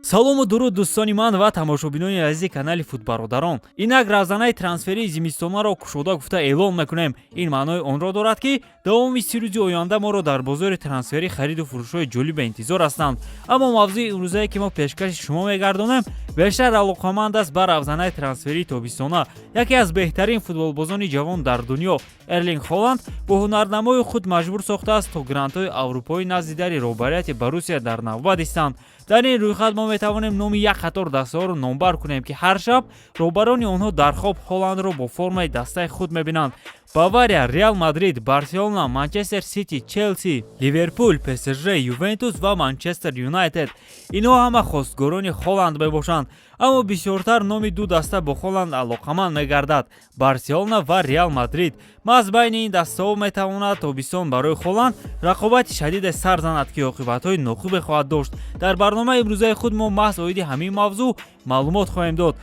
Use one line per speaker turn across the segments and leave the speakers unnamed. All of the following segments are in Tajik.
Салому дуруд, дӯстони ман ва тамошобинони азизи канали Футбародарон. Инак равзанаи трансферии зимистонаро кушода гуфта эълон мекунем. Ин маънои онро дорад, ки давоми 30 рӯзи оянда моро дар бозори трансферӣ хариду фурӯшҳои ҷолибе интизор ҳастанд. Аммо мавзӯи имрӯзае, ки мо пешкаши шумо мегардонем, бештар алоқаманд аст ба равзанаи трансферии тобистона. Яке аз беҳтарин футболбозони ҷавон дар дунё, Эрлинг Холанд, бо ҳунарнамои худ маҷбур сохтааст, то грандҳои аврупоӣ назди дари роҳбарияти Боруссия дар навбат истанд. Дар ин рӯйхат мо метавонем номи як қатор дастаҳоро номбар кунем, ки ҳар шаб роҳбарони онҳо дар хоб Холандро бо формаи дастаи худ мебинанд: Бавария, Реал Мадрид, Барселона, Манчестер Сити, Челси, Ливерпул, ПСЖ, Ювентус ва Манчестер Юнайтед. Инҳо ҳама хостгорони Холанд мебошанд, аммо бисёртар номи ду даста бо Холанд алоқаманд мегардад: Барселона ва Реал Мадрид. Маҳз байни ин дастаҳо метавонад тобистон барои Холанд рақобати шадиде сар занад, ки оқибатҳои нохубе хоҳад дошт. Дар барномаи имрӯзаи худ мо маҳз оиди ҳамин мавзӯъ маълумот хоҳем дод.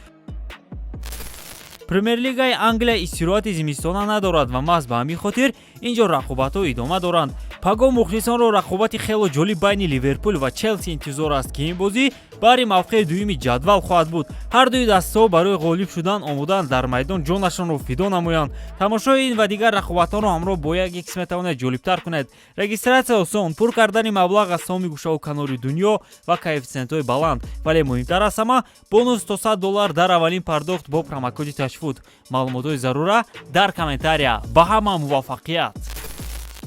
Премер-лигаи Англия истироҳати зимистона надорад ва маҳз ба ҳамин хотир ин ҷо рақобатҳо идома доранд. Пагоҳ мухлисонро рақобати хело ҷолиб байни Ливерпул ва Челси интизор аст, ки ин бозӣ баҳри мавқеи дуюми ҷадвал хоҳад буд. Ҳар дуи дастаҳо барои ғолиб шудан омодаанд дар майдон ҷонашонро фидо намоянд. Тамошои ин ва дигар рақобатҳоро ҳамроҳ бо як икс метавонед ҷолибтар кунед. Регистрация осон, пур кардани маблағ аз тамоми гӯшаву канори дунё ва коэффисиентҳои баланд, вале муҳимтар аз ҳама, бонус то 100 доллар дар аввалин пардохт бо промокоди Ташфуд. Маълумотҳои зарура дар комментария. Ба ҳама муваффақият!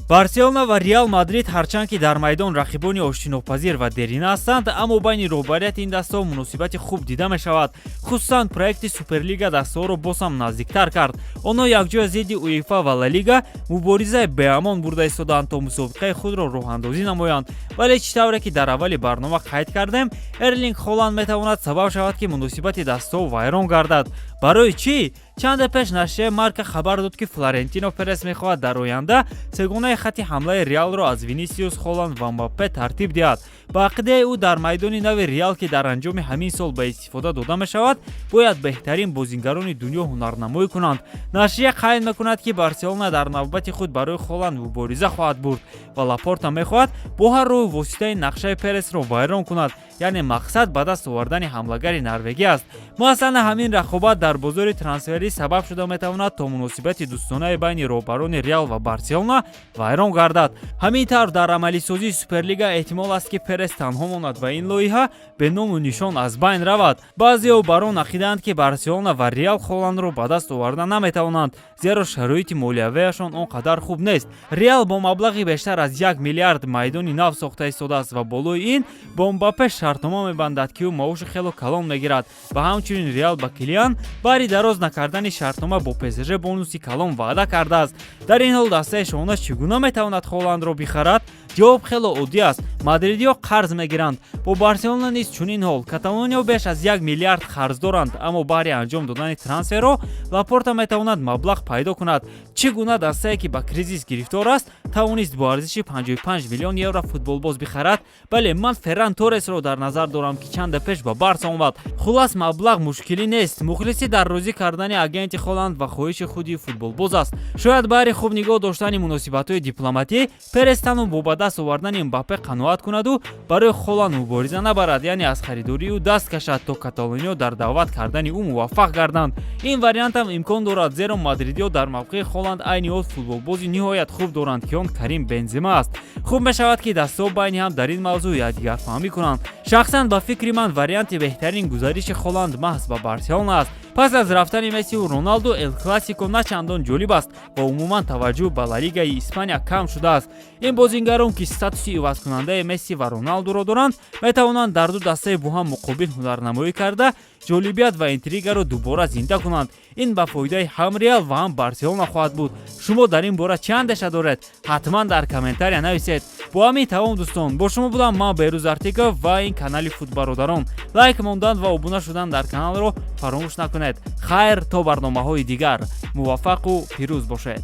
Барселона ва Реал Мадрид ҳарчанд ки дар майдон рақибони оштинопазир ва дерина ҳастанд, аммо байни роҳбарияти ин дастаҳо муносибати хуб дида мешавад. Хусусан проекти Суперлига дастаҳоро боз ҳам наздиктар кард. Онҳо якҷоя зидди УЕФА ва Ла Лига муборизаи беамон бурда истодаанд, то мусобиқаи худро роҳандозӣ намоянд. Вале чӣ тавре ки дар аввали барнома қайд кардем, Эрлинг Холанд метавонад сабаб шавад, ки муносибати дастаҳо вайрон гардад. Барои чӣ? Чанде пеш нашрияи Марка хабар дод, ки Флорентино Перес мехоҳад дар оянда сегонаи хати ҳамлаи Реалро аз Винисиус, Холанд ва Мбаппе тартиб диҳад. Ба ақидаи ӯ, дар майдони нави Реал, ки дар анҷоми ҳамин сол ба истифода дода мешавад, бояд беҳтарин бозингарони дунё ҳунарнамоӣ кунанд. Нашрия қайд мекунад, ки Барселона дар навбати худ барои Холанд мубориза хоҳад бурд ва Лапорта мехоҳад бо ҳар роҳу воситаи нақшаи Пересро вайрон кунад, яъне мақсад ба даст овардани ҳамлагари норвегӣ аст. Масалан, ҳамин рақобат дар бозори трансферӣ сабаб шуда метавонад, то муносибати дӯстонаи байни роҳбарони Реал ва Барселона вайрон гардад. Ҳамин тавр, дар амалисозии Суперлига эҳтимол аст, ки Перес танҳо монад ва ин лоиҳа бе ному нишон аз байн равад. Баъзеҳо бар он ақидаанд, ки Барселона ва Реал Холандро ба даст оварда наметавонанд, зеро шароити молиявиашон он қадар хуб нест. Реал бо маблағи бештар аз 1 миллиард майдони нав сохта истодааст ва болои ин бо Мбаппе шартнома мебандад, ки ӯ маоши хело калон мегирад. Ва ҳамчунин Реал ба Килиан баҳри дароз накардани шартнома бо ПСЖ бонуси калон ваъда кардааст. Дар ин ҳол дастаи шоҳона чӣ гуна метавонад Холандро бихарад? Ҷавоб хело оддӣ аст: мадридиҳо қарз мегиранд. Бо Барселона низ чунин ҳол. Каталониё беш аз 1 миллиард қарз доранд, аммо баҳри анҷом додани трансферро Лапорта метавонад маблағ пайдо кунад. Чӣ гуна дастае, ки ба кризис гирифтор аст, тавонист бо арзиши 55 миллион евро футболбоз бихарад? Бале, ман Ферран Торресро дар назар дорам, ки чанде пеш ба Барса омад. Хулас, маблағ мушкилӣ нест. Мухлисӣ дар розӣ кардани агенти Холанд ва хоҳиши худи футболбоз аст. Шояд баҳри хуб нигоҳ доштани муносибатҳои дипломатӣ Перес танҳо бо ба даст овардани Мбаппе қаноат кунаду барои Холанд мубориза набарад, яъне аз харидории ӯ даст кашад, то каталониё дар даъват кардани ӯ муваффақ гарданд. Ин вариантам имкон дорад, зеро мадридиё дар мавқеи Холанд айни ҳол футболбози ниҳоят хуб доранд, ки он Карим Бензема аст. Хуб мешавад, ки дастаҳо байни ҳам дар ин мавзӯъ якдигарфаҳмӣ кунанд. Шахсан, ба фикри ман, варианти беҳтарин гузариши Холанд маҳз ба Барселона аст. Пас аз рафтани Мессиву Роналду Эл Классико на чандон ҷолиб аст ва умуман таваҷҷӯҳ ба Ла Лигаи Испания кам шудааст. Ин бозингарон, ки статуси ивазкунандаи Месси ва Роналдуро доранд, метавонанд дар ду дастаи бо ҳам муқобил ҳунарнамоӣ карда, ҷолибият ва интригаро дубора зинда кунанд. Ин ба фоидаи ҳам Реал ва ҳам Барселона хоҳад буд. Шумо дар ин бора чӣ андеша доред? Ҳатман дар комментария нависед. Бо ҳамин тамом, дӯстон. Бо шумо будам ман, Берӯз Артиков, ва ин канали Футбародарон. Лайк мондан ва обуна шудан дар каналро фаромӯш накунед. Хайр, то барномаҳои дигар, муваффақу пирӯз бошед.